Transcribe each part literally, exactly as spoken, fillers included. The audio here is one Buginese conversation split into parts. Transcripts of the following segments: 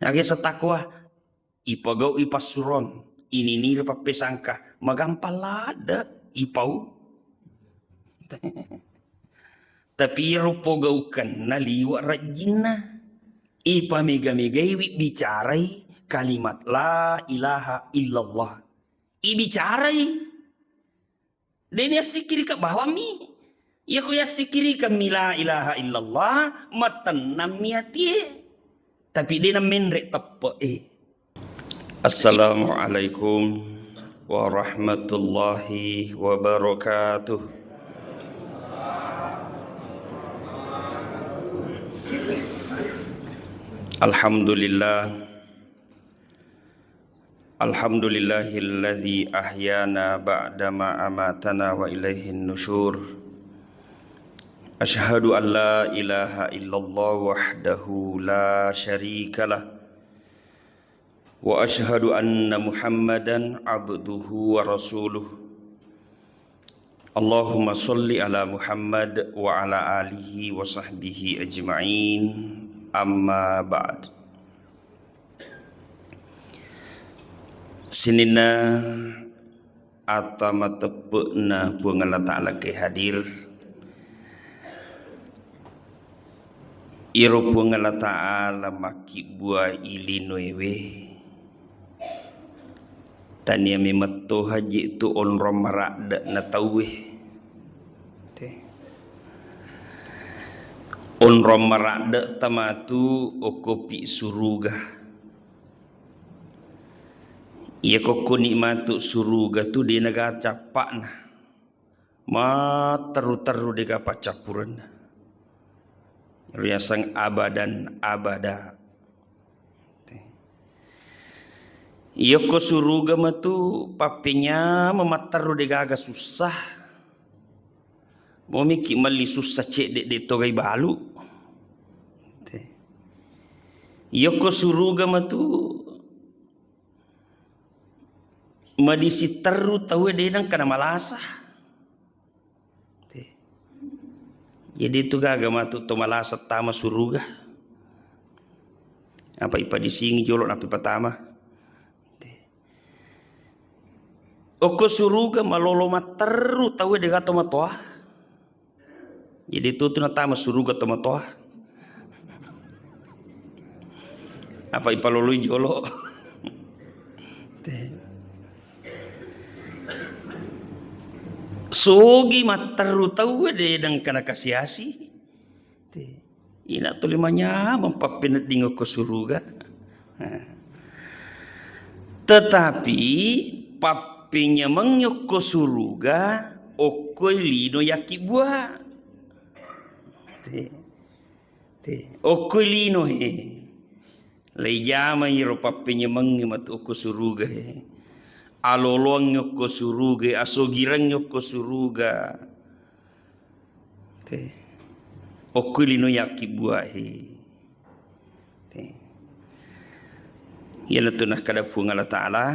Nage setakwa, ipagau ipassuron, ininira pappesangka, magampang ladde ipau. Tapi iyaro pogaukenna liwa rajinna. Ipamega-megaiwi bicarai kalimat la ilaha illallah. Ibicarai. Deni assikirika bawammi. Iyako yassikkirikammi la ilaha illallah, matennammi atie. Tapi dena menre teppe'e. Assalamualaikum warahmatullahi wabarakatuh. Alhamdulillah. Alhamdulillahilladzi ahyana ba'dama amatana wa ilaihin nusyur. Asyhadu an la ilaha illallah wahdahu la syarikalah. Wa asyhadu anna Muhammadan abduhu wa rasuluh. Allahumma shalli ala Muhammad wa ala alihi wa sahbihi ajma'in. Amma ba'd. Sininna ata mateppe'na Puang Allah Ta'ala ke hadir. Iro Puang Allah Ta'ala makkibbuai linoewe, tania memetto haji tu onrong maradde na tauwe. Te. Onrong maradde tamatu okkopi suruga. Iya kokkoni matu suruga tu de naga cappa'na. Matteru-teru dega paccappurenna. Riaseng abadan abada. Iyokko suruga matu pappenyameng matteru degaga sussa. Momiki melli sussa cedde de togai balu. Iyokko suruga matu madisi terru tauwe de nengka namalasa. Te. Jadi tu gaga matu to malasa tama suruga. Apa ipadisingi jolo napi patama. Te. Okko suruga malolo matteru tauwe de gato matoa. Jadi tu tu natama suruga tomatoa. Apa ipaloloi jolo. Te. Sogi matteru tauwe de dengkana kasiasi. Te. Ina tuli manyameng pappenedding okko suruga. Nah. Tetapi pappenyameng okko suruga okkoi lino yakibbua. Te. Te. Okkoi lino he. Leijamai ro pappenyamengnge matu okko suruga he. Aloloangnge okko suruga, asogirangnge okko suruga. Te. Okkoi lino yakibbua he. Te. Iyanatu nakkada Puang Allah Ta'ala,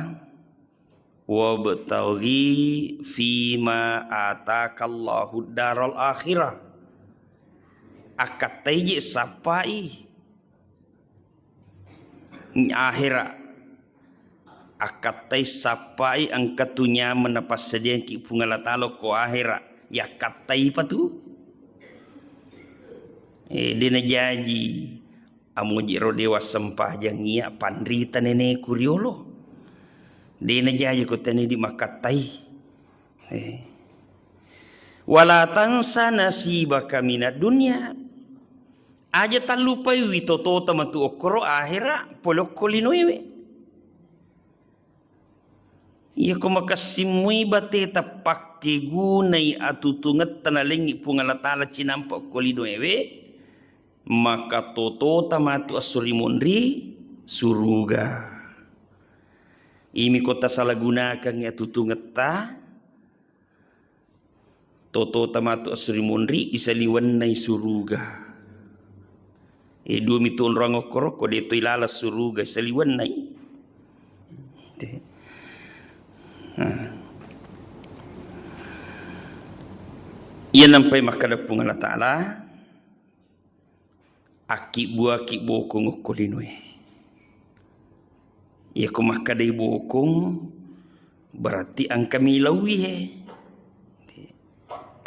"Wabtaghi fima atakallahu daral akhirah." Akkattaiji sappai ahera. Akattai sappai engka tu nyameng napassadiangki Puang Allah Ta'ala ko ahera. Yakkattaipa tu. Eh, de najaji amuji ro dewa sempajang iya panrita neneku riolo. De najaji ko tania di makkattai. Eh. Wala tansa nasibaka minad dunya. Aja tallupaiwi totota matu okkoro ahera pole okko linoewe. Iyako makessimmui bateta pakkegunai atutungetta nalengngi Puang Allah Ta'ala cinampa okko linoewe, maka totota matu esso ri monri suruga. Imi ko tasalagunakangngi atutungetta, totota matu esso ri monri, isaliwennai suruga. E, dua mi tu onrong okkoro ko de to ilaleng suruga, isaliwennai. Te. Nah. Iya nampai makkada Puang Allah Ta'ala, akkibbua-kibbokong okko linoe. Iya ko makkadai bokong, berarti engka milauwi he.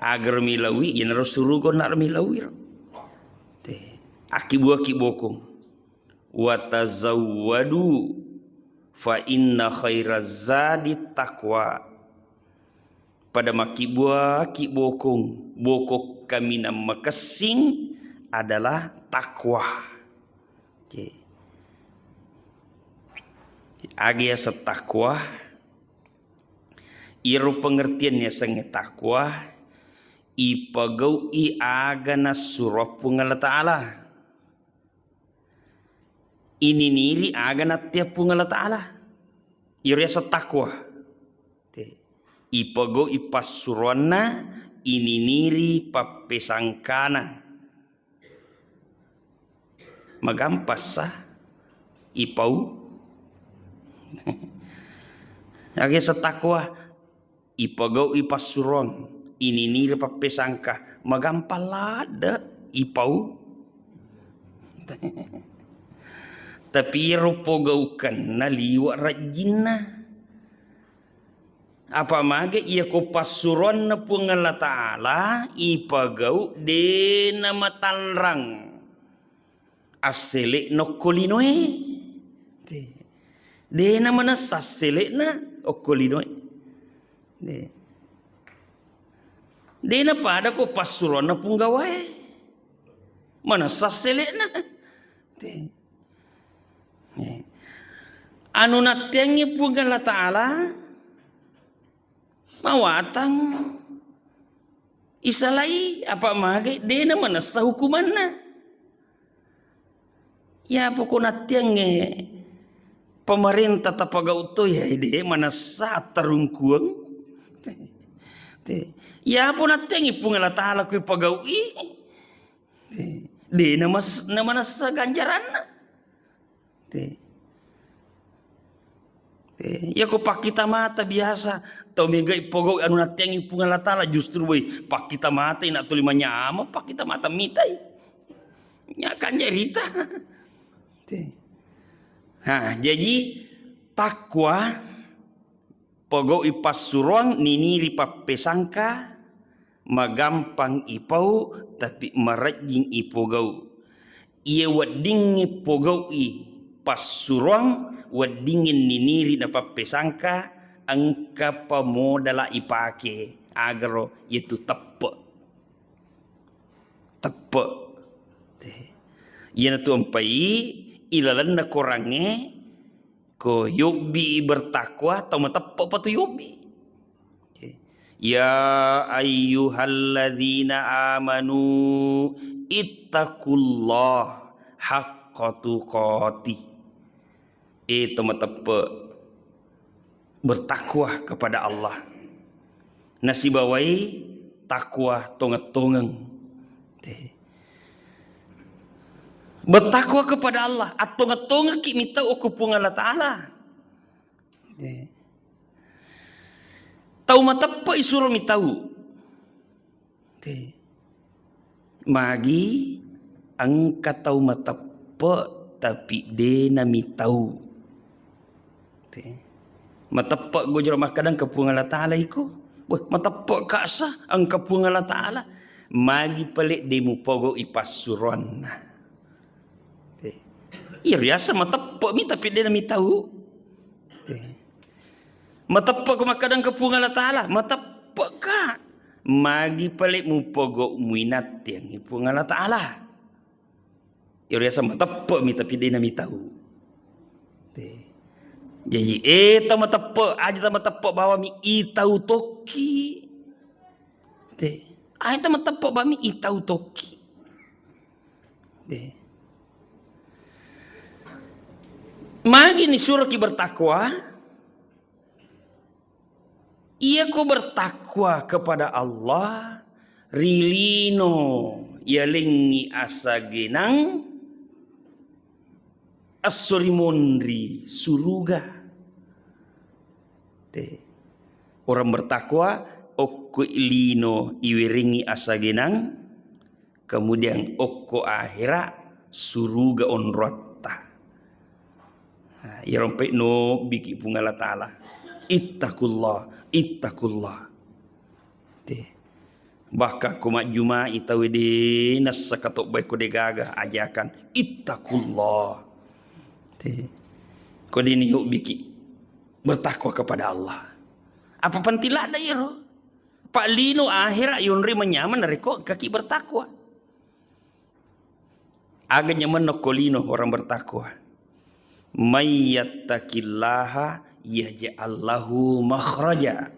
Agaro milauwi, iyanaro suruga onnaro milauwi ro. Te. Akkibuaki bokong. "Wa tazawwadu fa inna khairaz zadi taqwa." Pada makkibuaki bokong, bokong kaminang makessing adalah takwa. Oke. Aga yaseng takwa? Iyaro pengertian yasengnge takwa, ipagau'i aga nassuroang Puang Allah Ta'ala. Ininiri aga nattea Puang Allah Ta'ala. Iyaro yaseng takwa. Te. Ipagau'i passuroanna, ininiri pappesangkana. Magampang sa ipau. Aga yaseng takwa, ipagau'i passuroang, ininiri pappesangka, magampang ladde ipau. Tapi iyaro pogaukenna liwe' rajinna. Apa mage iya ko passuroanna Puang Allah Ta'ala ipagau de' namatanrang assele'na okko linoe. De' namanessa assele'na okko linoe. De'. De' napada ko passuroanna punggawae. Manessa assele'na. De'. Eh. Anu natteangngi Puang Allah Ta'ala mawatang isalai apa magai de' namanessa hukumanna. Ya poko natteangnge pemerintah tapagau to ya de' manessa attarungkuang. Te. Ya po natteangngi Puang Allah Ta'ala kui pagau'i. De', de' namas-, namanessa ganjaranna. De'. De'. Iya ko pakkita mata biasa, tau megai pogau anu natteangngi Puang Allah Ta'ala justru woi pakkita mata ina tuli manyameng pakkita mata mitai. Nya kan jarita. De'. Ha, jaji takwa pogau'i passuroang niniri pappesangka, magampang ipau, tapi marejjing ipogau. Iya weddingngi pogau'i passuroang, weddingngi niniri napappesangka, engka pamodala ipake, agaro iyatu teppe'. Teppe'. Iyanatu empai ilalenna korangnge Ko yobbi bertakwa, tau mateppe' pa tu yobbi. Oke. Ya ayyuhalladzina amanu ittaqullah haqqa tuqatih. Eh, tau mateppe', bertakwa kepada Allah. Nasibawai takwa tongeng-tongeng. Te. Bertakwa kepada Allah, attongeng-tongengki mitau okko Puang Allah Ta'ala. Te. Tau mateppe' isuro mitau. Te. Magi engka tau mateppe' tapi de' namitau. Te. Mateppe' gojro makkeda engka Puang Allah Ta'ala iko. Weh, mateppe' ka sa engka Puang Allah Ta'ala. Magi pale de' mupogau'i passuroanna. Te. Iya riaseng mateppe' mi tapi de' namitau. Te. Mateppe' ko makkeda engka Puang Allah Ta'ala, mateppe' ka. Magi pale mupogau muinattiangngi Puang Allah Ta'ala. Iya riaseng mateppe' mi tapi de' namitau. Te. Jaji, eh, tau mateppe', aja tau mateppe' bawang mi itau tokki. Te. Aja tau mateppe' bawang mi itau tokki. Te. Magi nisuroki bertakwa? Iyako bertakwa kepada Allah, ri lino yalengngi asagenang esso ri monri suruga. Te. Orang bertakwa okko lino iwerengngi asagenang, kemudian okko ahera suruga onroatta. Nah, iyaro mpe nobbiki Puang Allah Ta'ala. Ittaqullah, ittaqullah. Te. Bahkan ko majjumai tau de nassa katobbae ko degaga ajakan. Ittaqullah. Te. Ko dini yobbiki bertakwa kepada Allah. Apa penting ladda iyaro? Pak lino akhirat yonri menyameng narekko engkaki bertakwa. Aga nyamenna ko lino orang bertakwa. May yattaqillaha yaj'al lahu makhraja.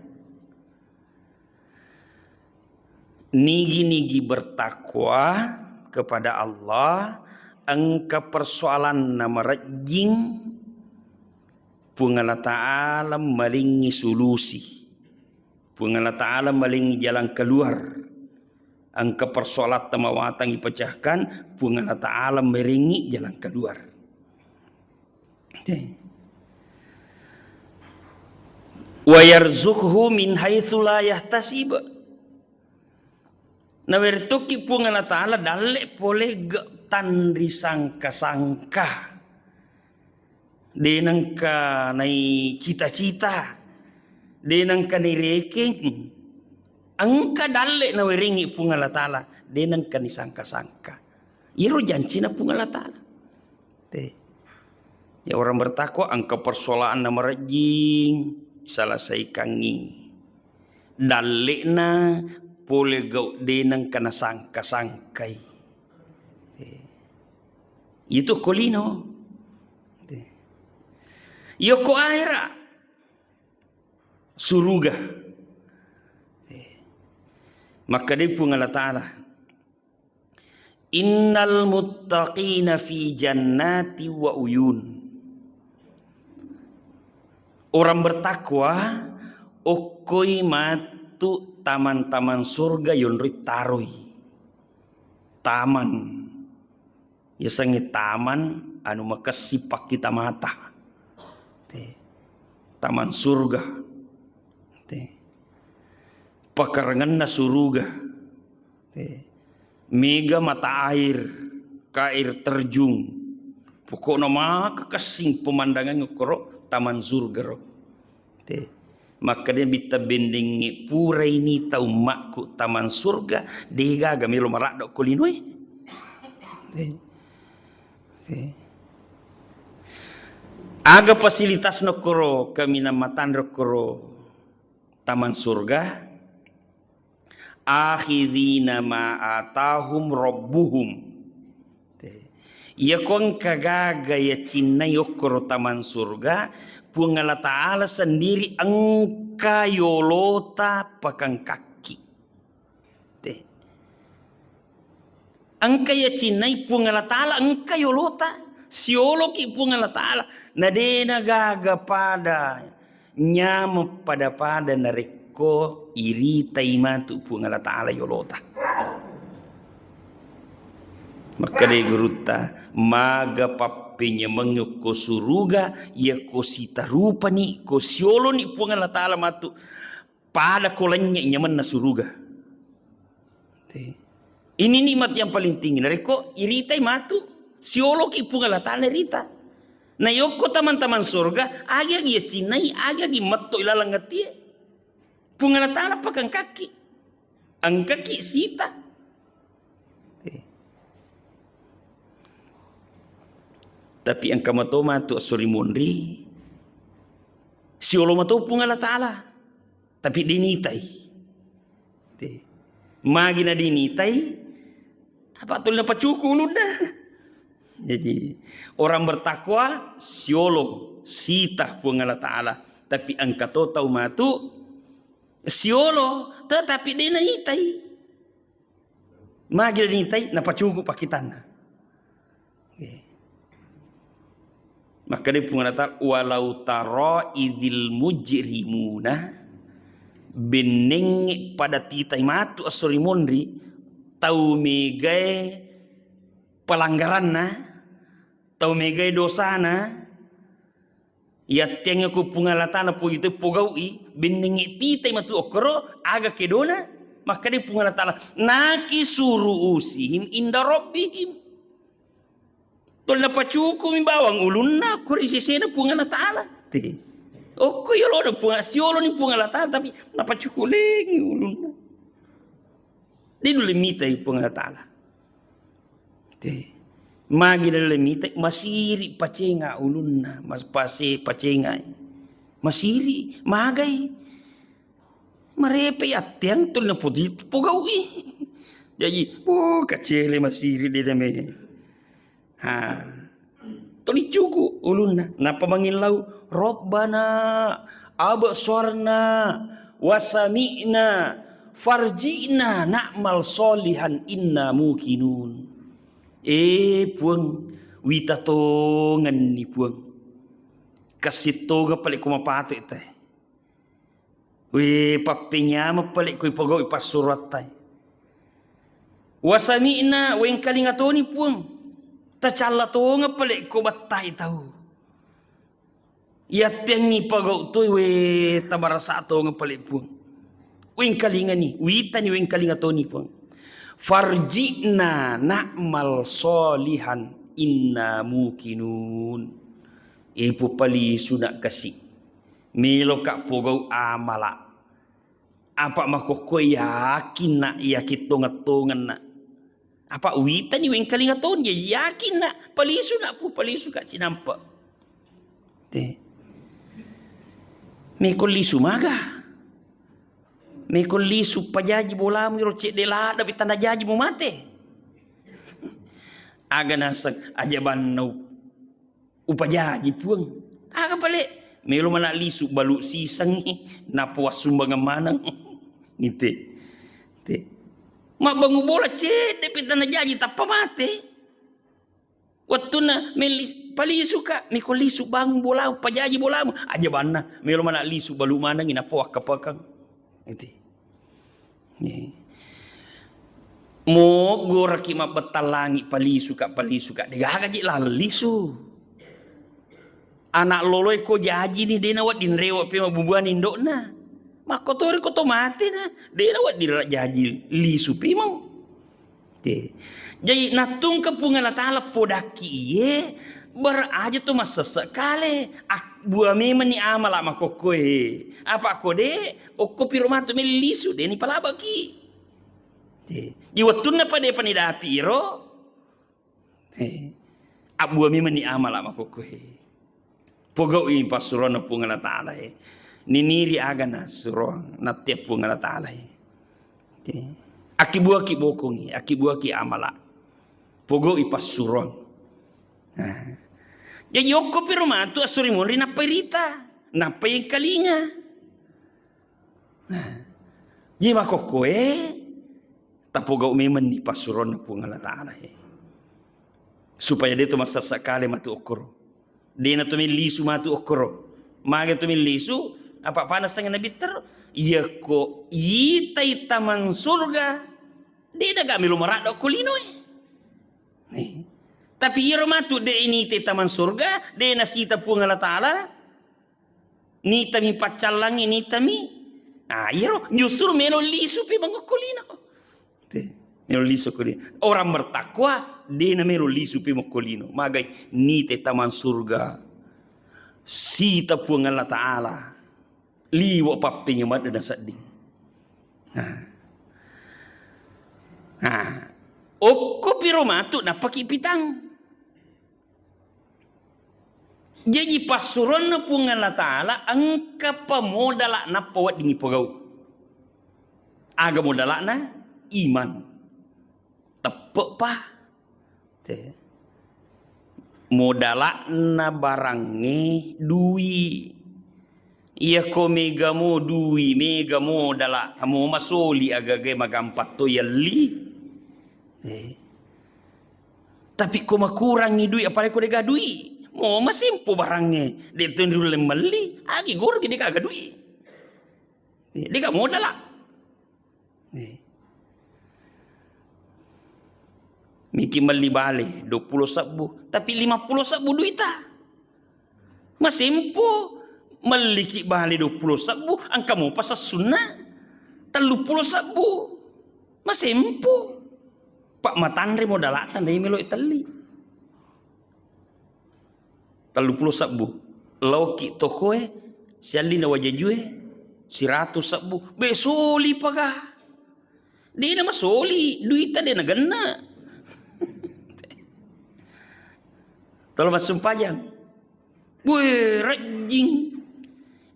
Nigi-nigi bertakwa kepada Allah, engka persoalanna marejjing, Puang Allah Ta'ala malingi solusi. Puang Allah Ta'ala malingi jalan keluar. Engka persoalatta mawatang ipecahkan, Puang Allah Ta'ala merengi jalan keluar. Te. Wa yarzuqhu min haitsu la yahtasib. Nawertukki Puang Allah Ta'ala dalle pole ge tanri sangka-sangka. De nengka nai cita-cita, de nengka nai rekeng. Engka dalle nawerengi Puang Allah Ta'ala, de nengka ni sangka-sangka. Iyaro jancina Puang Allah Ta'ala. Te. Ya, orang bertakwa engka persoalanna marejjing, selesaikangi. Dalle'na pole gau de nengka nasangka-sangkai. Te. Itu ko lino. Te. Yoko akhira suruga. Te. Makkadai Puang Allah Ta'ala, "Innal muttaqina fi jannati wa uyun." Orang bertakwa okkoi matu taman-taman surga yonroi taroi. Taman. Yasengnge taman anu makessing pakkita mata. Te. Taman surga. Te. Pakarangenna suruga. Te. Mega mata air, ka air terjun. Pokokna maka kessing pemandangan koro taman surga ro. Te. Makkeda bitta bendengnge, "Purai nita ummakku taman surga, degaga melo maraddo ko linoe." Te. Te. Aga fasilitas nokkoro kaminang matanro koro taman surga? "Akhidina ma atahum rabbuhum." Te. Iyako engka gaga yacinnai okkoro taman surga, Puang Allah Ta'ala sendiri engka yolota pakengkakki. Te. Engka yacinnai Puang Allah Ta'ala, engka yolota. Sioloki Puang Allah Ta'ala. Na dena gaga pada nyameng pada-pada narekko iritai matu Puang Allah Ta'ala yolota. Makkedai gurutta, "Maga pappenyamengnge ko suruga, iya ko sitarupani, ko sioloni Puang Allah Ta'ala matu, pada ko lennye nyamenna suruga." Te. Ini nikmat yang paling tinggi. Narekko iritai matu, sioloki Puang Allah Ta'ala rita. Na yokko taman-taman surga, agi-agi yacinnai, agi-agi metto ilaleng atie. Puang Allah Ta'ala pakengkaki. Engkaki sita. Te. Tapi engka mato matu esso ri munri, siolo mato Puang Allah Ta'ala. Tapi denitai. Te. Magi na denitai, apa tu napacuku ulunna. Jadi, orang bertakwa siolo sita Puang Allah Ta'ala. Tapi engka to tau matu siolo, tetapi de naitai. Magi de naitai, napacuku pakitanna. Oke. Makkeda Puang Allah Ta'ala, "Walau tara idzil mujrimuna," bennengnge pada titai matu esso ri munri, tau megae pelanggaranna, tau megae dosana, yattiangngeko Puang Allah Ta'ala pogi toi pogau'i, bennengnge titai matu okkoro, aga kedona, makkeda Puang Allah Ta'ala, "Nakisuru usihim inda rabbihim." Tuli napacukumi bawang ulunna ko ri sesena Puang Allah Ta'ala. Te. Okko yolona Puang, sioloni Puang Allah Ta'ala, tapi napacuku lengi ulunna. De' nulle mitai Puang Allah Ta'ala. Te. Magi nulle mitai, masiri pacenga ulunna, mas-, pase pacengai. Masiri, magai. Marepe atteang tuli napodi-, pogau'i. Jaji, oh, kacele masiri de' name. Ha. Tuli cuku ulunna. Nappa mangillau, "Rabbana absarna wa sami'na farji'na na'mal sholihan inna muqinun." Eh, Puang, wita tongenni, Puang. Kassittongeng pale ko mapatu te. We, pappenyameng pale ko ipogau'i passuroattai. Wa sami'na, wengkalinga toni, Puang. Tacalla tongeng pale ko bettai tau. Yatteangngi pogau toi, we, tabarasa tongeng pale, Puang. Wengkalingani, witani wengkalinga toni, Puang. Farji'na na'mal sholihan inna muqinun. Eh, Puang, palisu na kasi. Meloka pogau amala. Apa makkokkoe yakinna, yakin tongeng-tongenna. Apa witani wengkalinga toni, ya yakinna, palisu na, Puang, palisuka cinampa. Te. Meko lisu maga. Meko lisu pajaji bolamu iro cedde lada pi tanda jaji mu mate. Aga naseng aja bannau. Upajaji, Puang. Aga pale? Melo mana lisu balu sisengngi, nappa wassumbangeng maneng. Nite. Te. Mabbangu bola cedde pi tanda jaji tappa mate. Wettunna melli-, palisuka, meko lisu bangung bola, pajaji bolamu. Aja banna, melo mana lisu balu manengngi, nappa wakkapakang. Iti. Nih. Moggoraki mabbettang langi, palisuka, palisuka. Degaga ji laleng lisu. Anak loloe ko jajini, de nawedding rewe pi mabbubuang indo'na. Makkotori ko to matena, de nawedding ra jaji lisu pi mau. Te. Jaji, nattungka Puang Allah Ta'ala podakki iye, ber-, aja to massesse kale, ak-, bua memenni amala makokkoe. Apa ko de, okko piro matu melli lisu, de ni palabaki. Te. Di wettunna pa de pa nidapi iro, te. Abbua memenni amala makokkoe. Pogau'i passuroanna Puang Allah Ta'ala e. Niniri aga nasuro nattea Puang Allah Ta'ala e. Oke. Akkibuaki bokongi, akkibuaki amala. Pogau'i passuroang. Nah. Jaji okko piro matu assuri monri nappai rita, nappai engkalinga. Nah, jadi makkokkoe tapogau memenni passuroanna Puang Allah Ta'ala e. Supaya de to massessa kale matu okkoro. De na to mellisu matu okkoro. Mage to mellisu, apa panaseng Nabi ter, iya ko itai tamang surga, de na ga melo maradda okko lino e. Nih. Tapi iyaro matu de ini te tamang surga, de nasita Puang Allah Ta'ala, nitami paccallangi, nitami. Ah, iyaro justru melo lisu pi mangokko lino. Te, melo lisu ko lino. Orang bertakwa, de na melo lisu pi mokko lino. Magai nite tamang surga. Sita Puang Allah Ta'ala. Liwa pappenya madde na sedding. Nah. Nah. Okko piro matu nappaki pitang. Jaji passuroanna Puang Allah Ta'ala engka pa modala nappa weddingi pogau. Aga modala'na? Iman. Teppe pa. Te. Modala'na barangnge dui. Iya ko mega mo dui, mega modala, mo masoli agaga magampang to yelli. Eh. Tapi ko makurangngi dui, apalagi ko dega dui, mo masempo barangnge, de to riulle melli, agi goroki dega aga dui. Eh, dega modala. Eh. Miki melli bale duappulo sebbu, tapi limappulo sebbu duita. Masempo melliki bale duappulo sebbu, engka mopa sessunna telluppulo sebbu. Masempo. Pak matanre modala'ta, de melo telli. Telluppulo sebbu. Laoki tokoe, sialli na wajajue, siratu sebbu. Be, soli paga. De na masoli, duita de na genna. Tolo massempajang. Weh, rejjing.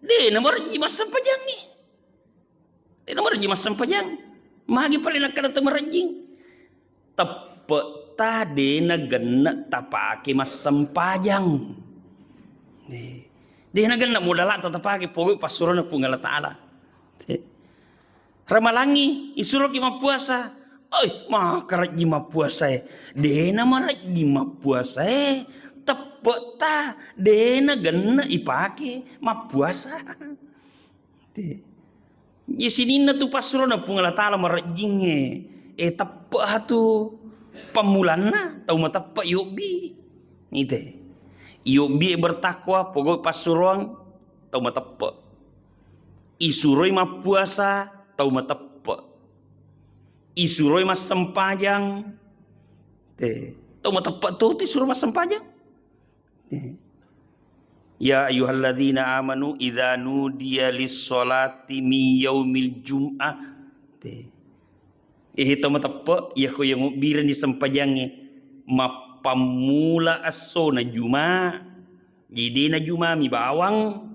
De na marejjing massempajangngi. De na marejjing massempajang. Magi pale nakkeda to marejjing? Teppe'ta de na genna tapake massempajang. De, de na genna modala'ta tapake pogau passurona Puang Allah Ta'ala. De. Ramalangi, isuroki mappuasa. Oi, makarejjing mappuasae. De na marejjing mappuasae. Teppe'ta de na genna ipake mappuasa. Te. Ye sininna tu passurona Puang Allah Ta'ala marejjingnge, e, teppe' atu pammulanna tau mateppe' yobbi. Ite. Yobbi e bertakwa, pogau passuroang tau mateppe'. Isuroi mappuasa tau mateppe'. Isuroi massempajang, te. Tau mateppe' tu, tu isuro massempajang. Ya ayyuhalladzina amanu idza nudiya lis-sholati min yaumil jum'ah. Te. Ehe to mateppe', iyako iya ngubbirenni sempajangnge mappammula essona Juma. Jadi dena Juma mi bawang.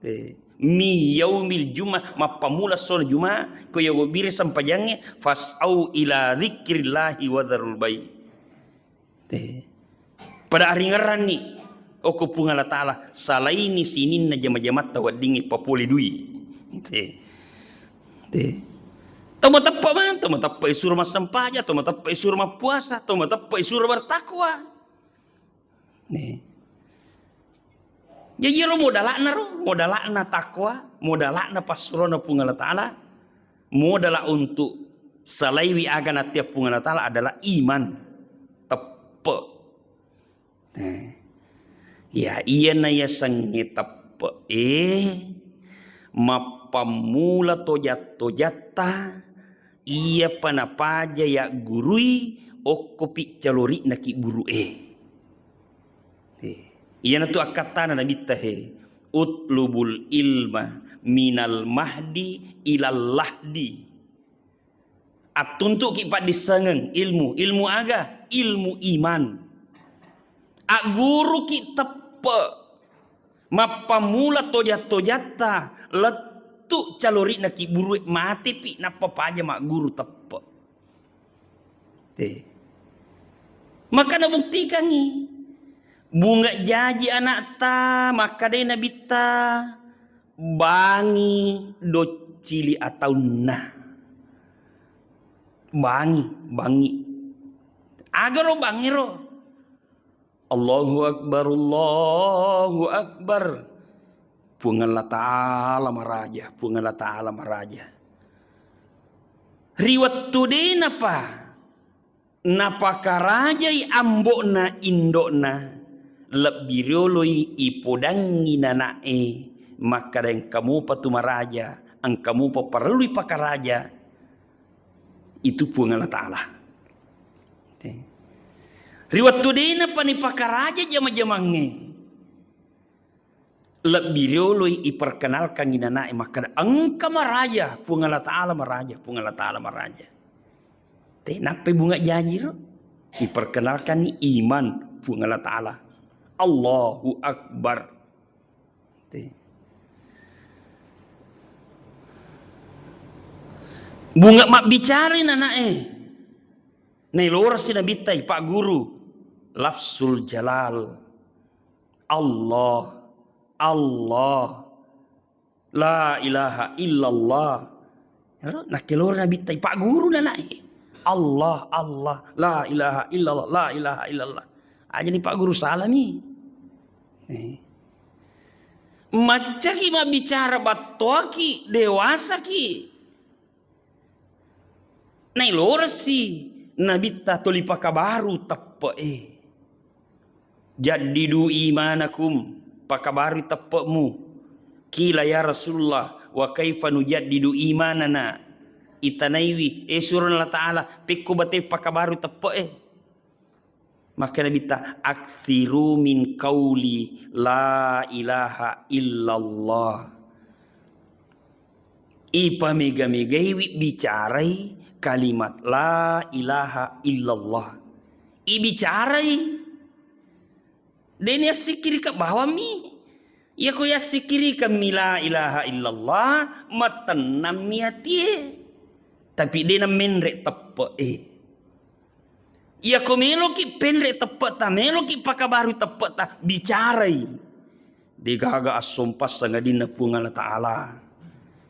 Te. Min yaumil jum'ah, mappammula essona Juma, ko iya ngubbire sempajangnge, fas'au ila dzikrillahi wa dzarul bai'. Te. Pada aringerranni okko Puang Allah Ta'ala, salaini sininna jama-jamatta weddingngi papole dui. Te. Te. Tau mateppe' man, tau mateppe' isuro massempajang, tau mateppe' isuro mappuasa, tau mateppe' isuro bertakwa. Nih. Jadi iyaro modala'na ro, modala'na takwa, modala'na passurona Puang Allah Ta'ala, modala' untuk salaiwi aga nattea Puang Allah Ta'ala adalah iman, teppe'. Eh. Ya, iyana yasengnge teppe' e, mappammula toja-tojatta, iyapa napaja yaggurui okkopi calori'na kibburu e. Eh, iyanatu akkattana Nabitta he, "Utlubul ilma minal mahdi ilal lahdi." Attuntuki paddissengeng ilmu. Ilmu aga? Ilmu iman. Agguruki teppe'. Mappammula toja-tojatta, lettu calori'na kibburu e, matepi nappa paja magguru teppe'. Te. Maka nabuktikangngi. Bunga jaji ana'ta, makkedai Nabitta, bangi doccili ataunna. Bangi, bangi. Agaro bangiro. Allahu Akbar, Allahu Akbar. Puang Allah Ta'ala maraja, Puang Allah Ta'ala maraja. Ri wettu denapa napakarajai ambo'na indo'na, lebbi rioloi ipodangngi nana'e, makkeda engka mopa tu maraja, engka mopa parellu ipakaraja, itu Puang Allah Ta'ala. Te. Ri wettu denapa nipakaraja jama-jamangnge, lebbi rioloi iperkenalkangngi nana'e makkeda, engka maraja, Puang Allah Ta'ala maraja, Puang Allah Ta'ala maraja. Te, nappai bunga jaji ro? Iperkenalkanni iman, Puang Allah Ta'ala. Allahu Akbar. Te. Bunga mabbicara nana'e. Nailorasi Nabitta ipagguru lafzul jalal. Allah, Allah, la ilaha illallah. Ero, nakkeloro Nabitta ipagguru nana'e. Allah, Allah, la ilaha illallah, la ilaha illallah. Aja ni pagguru salami. Eh. Maccaki mabbicara, battoaki, dewasaki. Nailorasi Nabitta toli pakabaru teppe'e. Jaddidu imanakum, pakabarui teppe'mu. Qila ya Rasulullah, wa kaifa nujaddidu imanana? Itanaiwi, eh, surona Allah Ta'ala, pekko bate pakabarui teppe'e. Makkeda Nabitta, "Aktsiru min qauli la ilaha illallah." Ipamega-megai bicarai kalimat la ilaha illallah. Ibicarai. Deni assikirika bawammi. Iyako yassikkirikammi la ilaha illallah, matennammi atie. Tapi dena menre teppe'e. Iyako meloki penre teppe'ta, meloki pakabarui teppe'ta, bicarai. Degaga assompa sangadinna Puang Allah Ta'ala.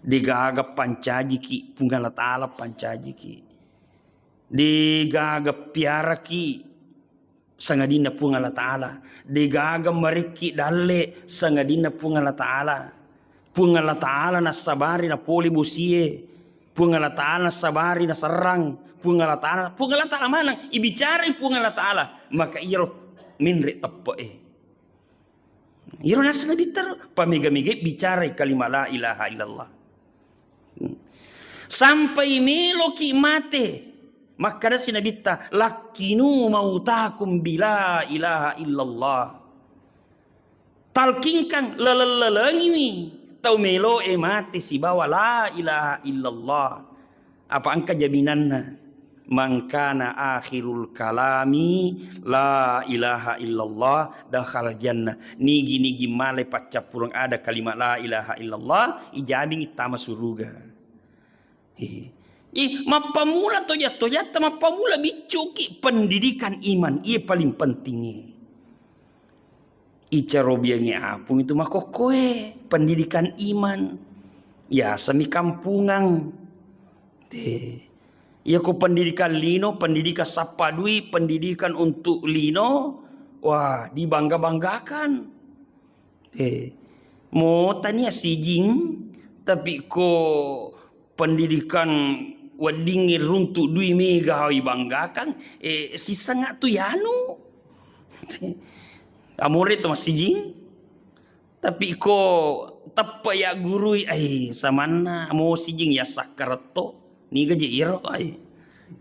Degaga pancajiki Puang Allah Ta'ala, pancajiki. Degaga piaraki sangadinna Puang Allah Ta'ala. Degaga marekki dalle sangadinna Puang Allah Ta'ala. Puang Allah Ta'ala nassabari napole bosie. Puang Allah Ta'ala nassabari naserrang. Puang Allah Ta'ala, Puang Allah Ta'ala maneng. Ibicarai Puang Allah Ta'ala. Maka iyaro menre teppe'e. Iyaro naseng Nabitta, pamega-megai bicarai kalimat la ilaha illallah. Sampai meloki mate, makkedasi Nabitta, "Lakkinu mautakum bila ilaha illallah." Talkinkang, laleng-lalengiwi tau meloe mate sibawa la ilaha illallah. Apa engka jaminanna? "Man kana akhirul kalami la ilaha illallah dakhalal jannah." Nigi-nigi malai paccappureng ada kalimat la ilaha illallah, ijamingi tama suruga. Ih, ih, mappamula toja-tojatta, mappamula biccuki pendidikan iman, iya paling pentingnge. Icarobiangngi apung itu makokkoe, pendidikan iman. Yasami kampungang. Te. Iyako pendidikan lino, pendidikan sappa dui, pendidikan untuk lino, wah, dibangga-banggakan. Eh, motani assijing, tapi ko pendidikan weddingnge runtu dui mega ibanggakan, eh, sissengnga tu yanu. Amore to massijing, tapi ko teppe ya gurui, ai samanna mo sijing ya sakkaretto, niga je iro, ai.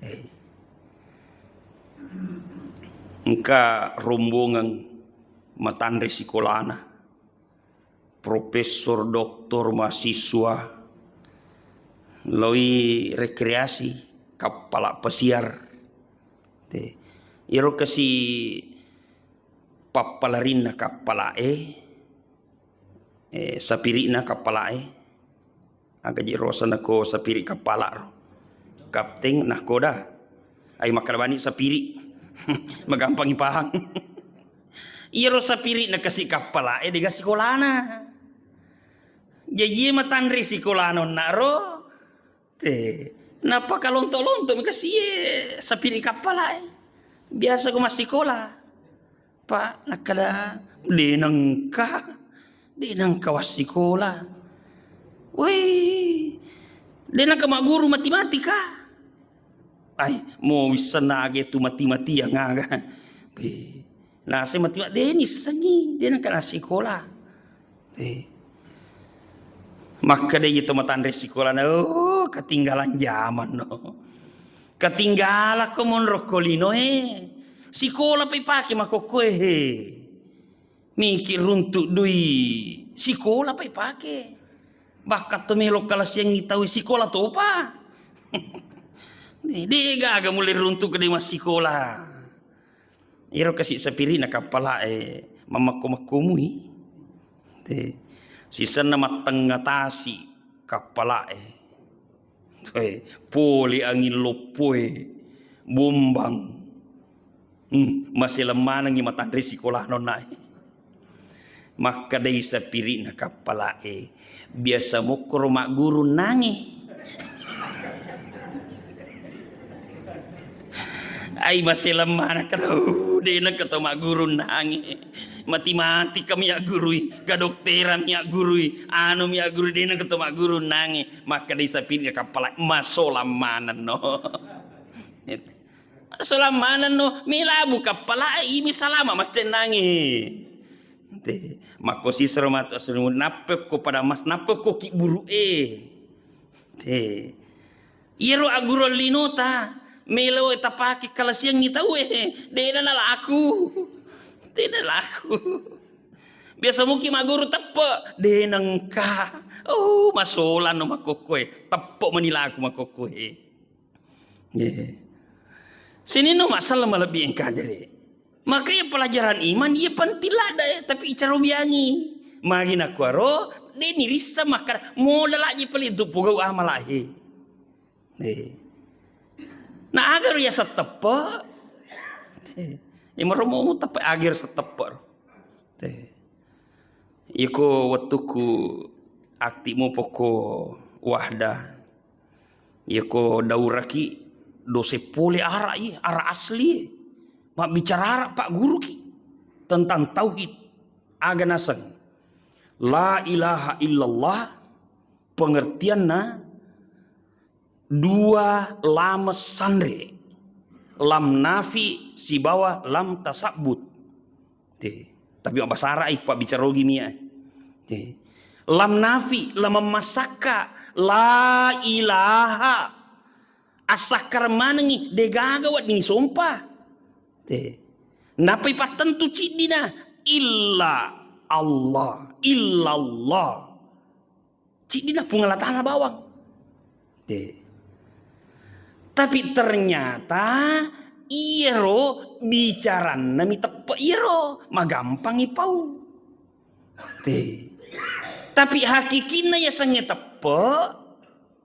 Eh. Engka rombongan matanre sikolana, profesor, doktor, mahasiswa, loi rekreasi, kappala pesiar. Te. Iyaro kasi pappalarinna kappala e, eh, sapiri'na kappala e. Aga je rosa nako sapiri kappala ro. Kapteng nakoda. Ai makkeda bani sapiri. Magampangi pahang. Iyaro sapiri nakasi kappala e dega sikolana. Jaji matanre sikolana onna ro. Te. Nappa kalonto-lonto mi kasi e sapiri kappala e. Biasa ko massikola. Pak, nakkeda, "De nengka, de nengka wassikola. Woi, de nengka magguru mati-mati ka." Ai, mo wissenna aga tu mati-matiang aga. Eh, naseng mati-mati, de nissengi, de nengka nassikola. Eh. Makkeda iyatu matanre sikolana, "Oh, ketinggalan zaman no. Ketinggalan ko monro ko lino e. Sikola pa ipake makokkoe he. Miki runtu dui sikola pa ipake. Bakka to melo kalasiangi tau sikola topa." De gaga mulai runtu ke de massikola. Iyaro kasi sapiri'na kappala'e mammakko-makkomui. Te. Sisenna mattengnga tasi kappala'e. Te. Pole angin loppoe, bombang. Hmm, maseleng manengngi matanre sikolana onna'e. Makkedai sapiri'na kappala'e, "Biasa mokkoro magguru nange." Ai, maseleng maneng kada, uh, de nengka to magguru nange. Mati-mati kami aggurui, kadokteran mi aggurui, anu mi aggurui, de nengka to magguru nange. Makkedai sapiri'na kappala'e, "Masolang manenno." Solang manenno, melabu kappala'e, imi salama maccennangi. Te, makko sisero matu asunu, nappekko pada mas, nappekko kibburu'e. Te, iyaro agguruang linota, Melo tapake kalasiangngi tauwe, dena nalaku. Dena laku. Biasa muki maguru teppe, denengka. Oh, masolanno makkokkoe. Teppe mani laku makkokkoe. Nggih. Sininna masalah malebbi engka dere. Makanya pelajaran iman iya penting ladda, eh, tapi icarobiangi. Magi nakuaro, de nirissa makkada modal aja pale untuk pogau amala he. Eh. Na aga ro yaseng teppe. Eh. Imaromo teppe aga ro yaseng teppe ro. Eh. Iko wettukku aktif mupoko Wahda. Iyako dauraki dose pole ara iye, ara asli iye. Mabbicara ara pagguruki tentang tauhid. Aga naseng? La ilaha illallah, pengertianna dua lam sanre, lam nafi sibawa lam tasabbut. Te. Tapi mabbasara i, pabbicara ogi mia. Te. Lam nafi, lam masakka, la ilaha. Assakkarang manengi, degaga wedding sompa. Te. Nappai pattentu ciddina, illa Allah, illallah. Ciddina Puang Allah Ta'ala bawang. Te. Tapi ternyata iyaro bicaranna mi teppe iyaro, magampangi pau. Te. Tapi hakikinna yasengnge teppe,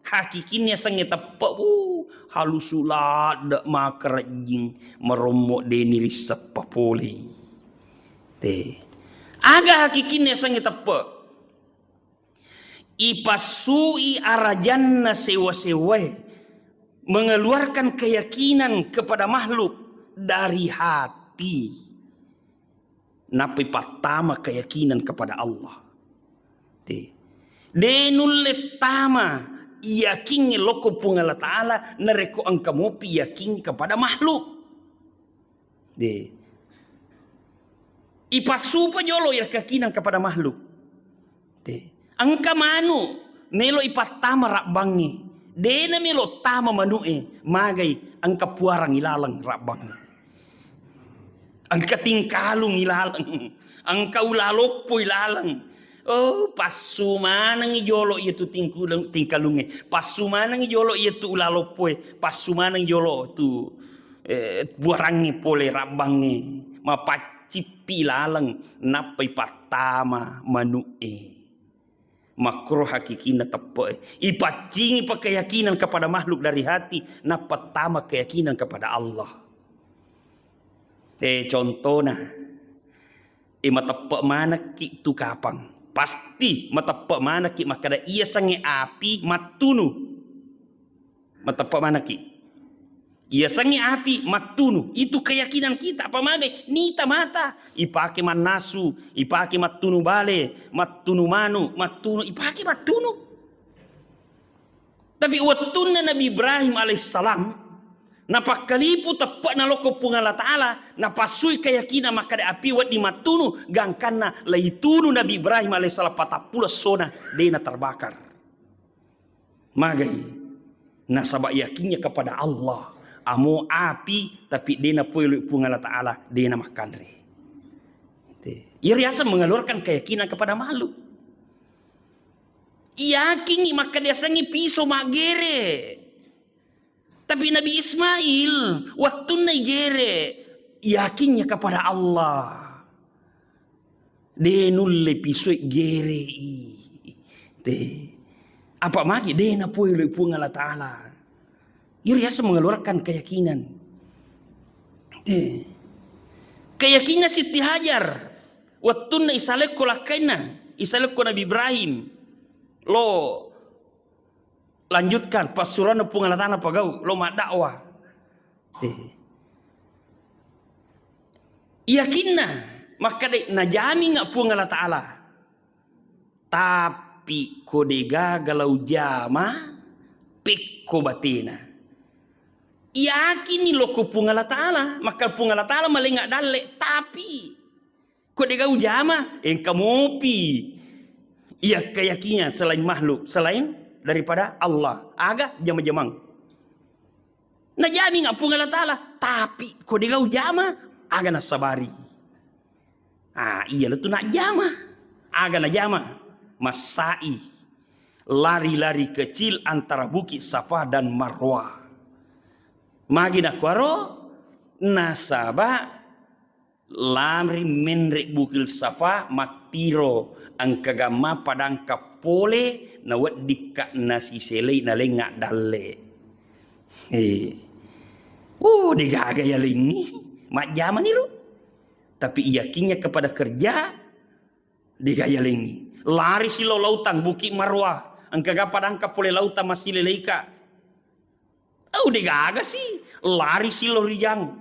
hakikinna yasengnge teppe, uh, halusu ladde makarejjing marommo deni risseppa pole. Te. Aga hakikinna yasengnge teppe? Ipassui arajanna sewa-sewae, mengeluarkan keyakinan kepada makhluk dari hati. Nappai pattama keyakinan kepada Allah. Te. De nulle tama yakingnge lokko Puang Allah Ta'ala narekko engka mopi yakin kepada makhluk. De. Ipassupa jolo iyaro keyakinan kepada makhluk. De. Engka manu melo ipattama rabbangnge. Dena melo tama manu'e. Magai engka puarang ilaleng rabbangnge. Engka tingkalung ilaleng. Engka ulaloppoi laleng. Oh, passu manengngi jolo iyatu tingkulung-, tingkalungnge. Passu manengngi jolo iyatu ulaloppoe. Passu maneng jolo tu eh, buarangnge pole rabbangnge, mapaccippi laleng, nappai pattama manu'e. Makkoro hakikinna teppe'e. Ipaccingi pa keyakinan kepada makhluk dari hati, nappa tama keyakinan kepada Allah. Eh, contona, eh, mateppe manekki tu kapang. Pasti mateppe manekki makkada iya sengnge api mattunu. Mateppe manekki. Iya sengnge api mattunu. Itu keyakinan kita. Apa magai? Nita mata. Ipake mannasu, ipake mattunu bale, mattunu manu, mattunu, ipake mattunu. Tapi wettunna Nabi Ibrahim alaihissalam, napakkalipu teppe'na lokko Puang Allah Ta'ala, napassui keyakinan makkada api wedding mattunu, gangkanna laitunu Nabi Ibrahim alaihissalam patappulo essona, dena terbakar. Magai? Nasaba yakinnya kepada Allah. Amo api, tapi dena poeloi Puang Allah Ta'ala, dena makkanre. Te. Iya riaseng mengeluarkan keyakinan kepada makhluk. Yakingi makkada yasengnge piso maggere. Tapi Nabi Ismail, wettunna igere, yakinnya kepada Allah. De nulle pisoe gerei. Te. Apa magi de napoeloi Puang Allah Ta'ala. Iyaro riaseng mengeluarkan keyakinan. Te. Keyakinan Siti Hajar. Wettunna isalekko lakkainna, isalekko Nabi Ibrahim. Lo lanjutkan passuroanna Puang Allah Ta'ala pagau, lo maddakwah. Te. Yakinna makkada najaminga Puang Allah Ta'ala. Tapi ko degaga lau jama, pekko batena. Yakinni lokko Puang Allah Ta'ala, maka Puang Allah Ta'ala malenga dalle, tapi ko dega ujama, engka mopi iya keyakinan selain makhluk, selain daripada Allah. Aga jama-jamang. Najami nga Puang Allah Ta'ala, tapi ko dega ujama, aga nasabari. Ah, iya letu najjama. Aga najama? Massai. Lari-lari kecil antara Bukit Safa dan Marwah. Magi nakuaro? Nasaba lari menre Bukit Safa mattiro engka gamma padangka pole naweddikka nasiselei nalengnga dalle. Eh. Oh, degaga yalengngi. Majjamani ro. Tapi yakinnya kepada kerja, dega yalengngi. Lari sillau lautang Bukit Marwah. Engkaga padangka pole lautang massileleika. Oh, degaga si. Lari sillau rijang.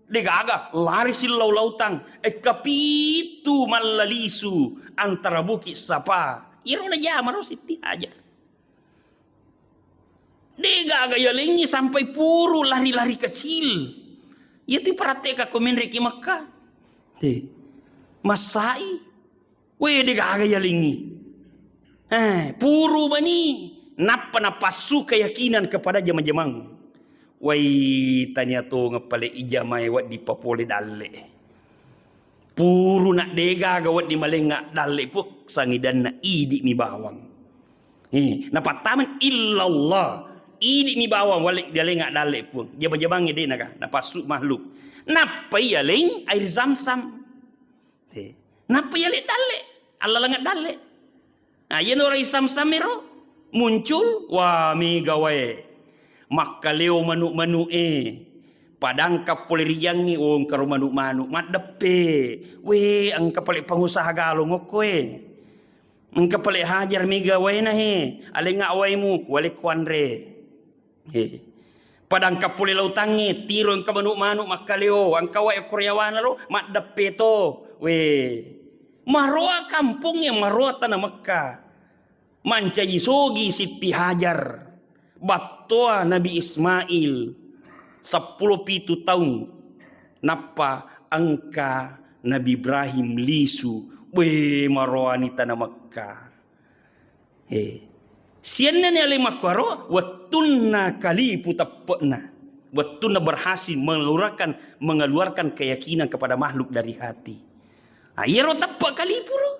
Degaga, lari sillau lautang. Ekka pitu mallalisu antara Bukit Safa. Iro najama ro Sitti Hajar. Degaga yalengngi sampai puru lari-lari kecil. Iya tu iparatte'ka ko menre'ki Mekka. Te. Massai. Weh, degaga yalengngi. Eh, puru bani. Nappa napassu keyakinan kepada jama-jamang. Wai, tania tongeng pale ijamai wedding papole dalle. Puru na degaga wedding malengnga dalle Puang, sangidanna idi'mi bawang. Eh, napattaman illallah. Idi'mi bawang wale dialengnga dalle Puang. Jama-jamangnge de naga, napassu makhluk. Nappa iyaleng air Zamzam. Eh, nappa iyaleng dalle. Allalengnga dalle. Nah, iyana ro Zamzam ero muncul, wah, mega wae. Makkaleo manu'-manu'e. Padangka pole rijangnge, oh, engka ro manu'-manu'. Maddeppe. Weh, engka pale pengusaha galung okkoe. Engka pale Hajar mega waena he. Alengnga waimu, wale kuanre. Eh. Padangka pole lautangnge, tiro engka manu'-manu' makkaleo, engka wae okko ri yawana ro, maddeppe to. Weh. Maroa kampongnge, maroa tana Mekka. Mancaji sogi Sitti Hajar. Battoa Nabi Ismail seppulo pitu taung. Nappa engka Nabi Ibrahim lisu. Weh, maroani tana Mekka. Eh. Siennani aleng makkuaro, wettunna kalipu teppe'na. Wettunna berhasil mengeluarkan, mengeluarkan keyakinan kepada makhluk dari hati. Ah, iyaro teppe' kalipu ro.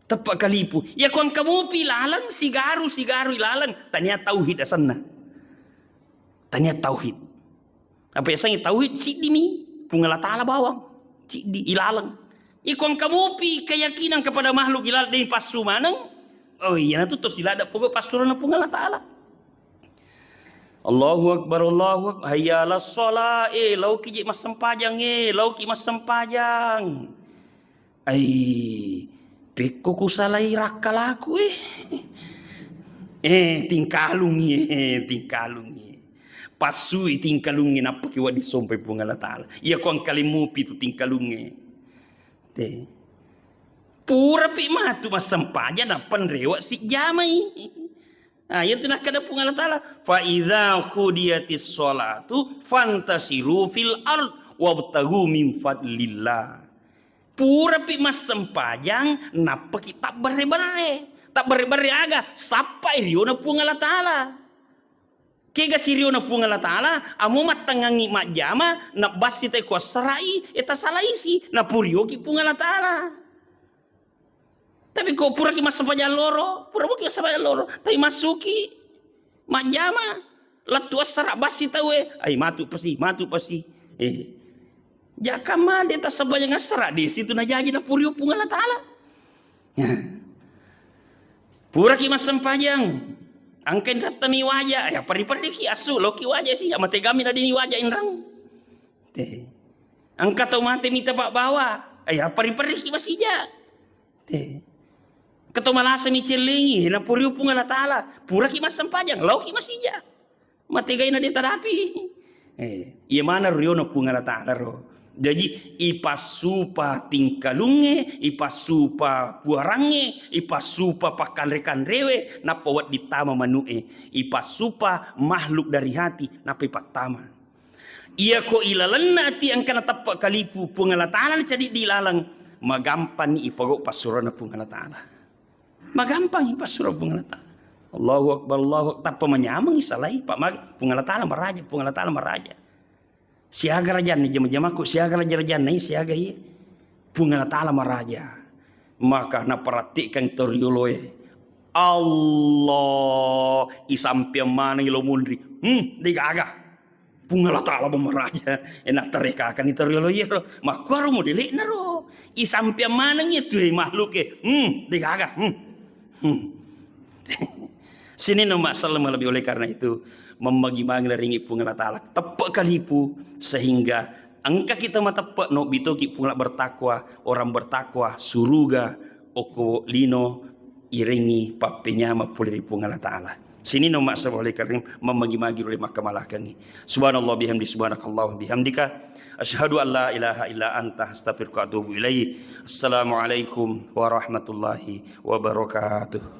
Teppe' kalipu. Iya ko engka mopi laleng, sigaru, sigaru ilaleng, tania tauhid asenna. Tania tauhid. Apa yasengnge tauhid? Siddimi Puang Allah Ta'ala bawang. Siddi ilaleng. Iko engka mopi keyakinan kepada makhluk ilaleng, de' passu maneng. Oh, iyanatu to silada poko passurana Puang Allah Ta'ala. Allahu Akbar, Allahu Akbar. Hayya 'alas shalah. Eh, laoki je massempajang, eh, laoki massempajang. Ai, pekko kusalai rakkalaku, eh. Eh, tingkalungi, eh, tingkalungi. Passui tingkalungi, nappaki wedding sompai Puang Allah Ta'ala. Iya ko engka lemmupi tu tingkalungi. Te. Purapi matu massempajang, nappa nrewe' sijjamai. Ah, iyatu nakkeda Puang Allah Ta'ala, "Fa idza qudiyatis sholatu fantashiru fil ard wabtaghu min fadlillah." Purapi massempajang, nappaki tabberre-berre. Tabberre-berre aga? Sappai riona Puang Allah Ta'ala. Kega siriona Puang Allah Ta'ala, amo mattengngangi majjama, nabbassi tai kuassara'i, e tasalaisi, napurioki Puang Allah Ta'ala. Tapi ko puraki massempajang loro, pura muki massempajang loro, tapi massuki majjama, lettu assara bassi tauwe, ai matu pasi, matu pasi. Eh. Jaka made tassempajang assara, de situ najaji napurio Puang Allah Ta'ala. Puraki massempajang, engka inrattami waja, ya perri-perriki assu, loki waja si, amategami nadini waja inrang. Te. Engka tau mate mita pabbawa, ya perri-perriki masija. Te. Engka tau malasa micellengi, napurio Puang Allah Ta'ala, puraki massempajang, laoki masija. Mategaina de tadapi. Eh, iya maneng riona Puang Allah Ta'ala ro. Jaji, ipassupa tingkalungnge, ipassupa puarangnge, ipassupa pakkanre-kanrewe, nappa wedding tama manu'e. Ipassupa makhluk dari hati, nappa ipattama. Iya ko ilalenna ati engkana teppe' kalipu Puang Allah Ta'ala cadi di laleng, magampanni ipagau passurana Puang Allah Ta'ala. Magampang ipassuro Puang Allah Ta'ala. Allahu Akbar, Allahu Akbar. Tappa manyameng isalai, Pak, magi, Puang Allah Ta'ala maraja, Puang Allah Ta'ala maraja. Siaga rajanna jama-jamaku, siaga raja-rajanna, siaga iye. Puang Allah Ta'ala maraja. Maka naparattikang torioloe. Allah, isampeang maneng lo munri. Hmm, degaga. Puang Allah Ta'ala maraja. Enak tarekakani toriolo iyero. Makkuaro modelekna ro. Isampeang maneng itu makhluke. Hmm, degaga. Hmm. Hmm. Sininna umma selleng, lebih oleh karena itu, mammagi-magi naringi Puang Allah Ta'ala. Teppe' kalipu, sehingga engka kita mateppe', nobbi toki Puang Allah bertakwa, orang bertakwa, suruga, okko lino, irengi pappenyama pole ri Puang Allah Ta'ala. Sininna umma selleng, oleh karena mammagi-magi role makkamalakengi. Subhanallah bihamdi, subhanakallah bihamdika. Asyhadu an la ilaha illa anta, astaghfiruka wa atubu ilaik. Assalamualaikum warahmatullahi wabarakatuh.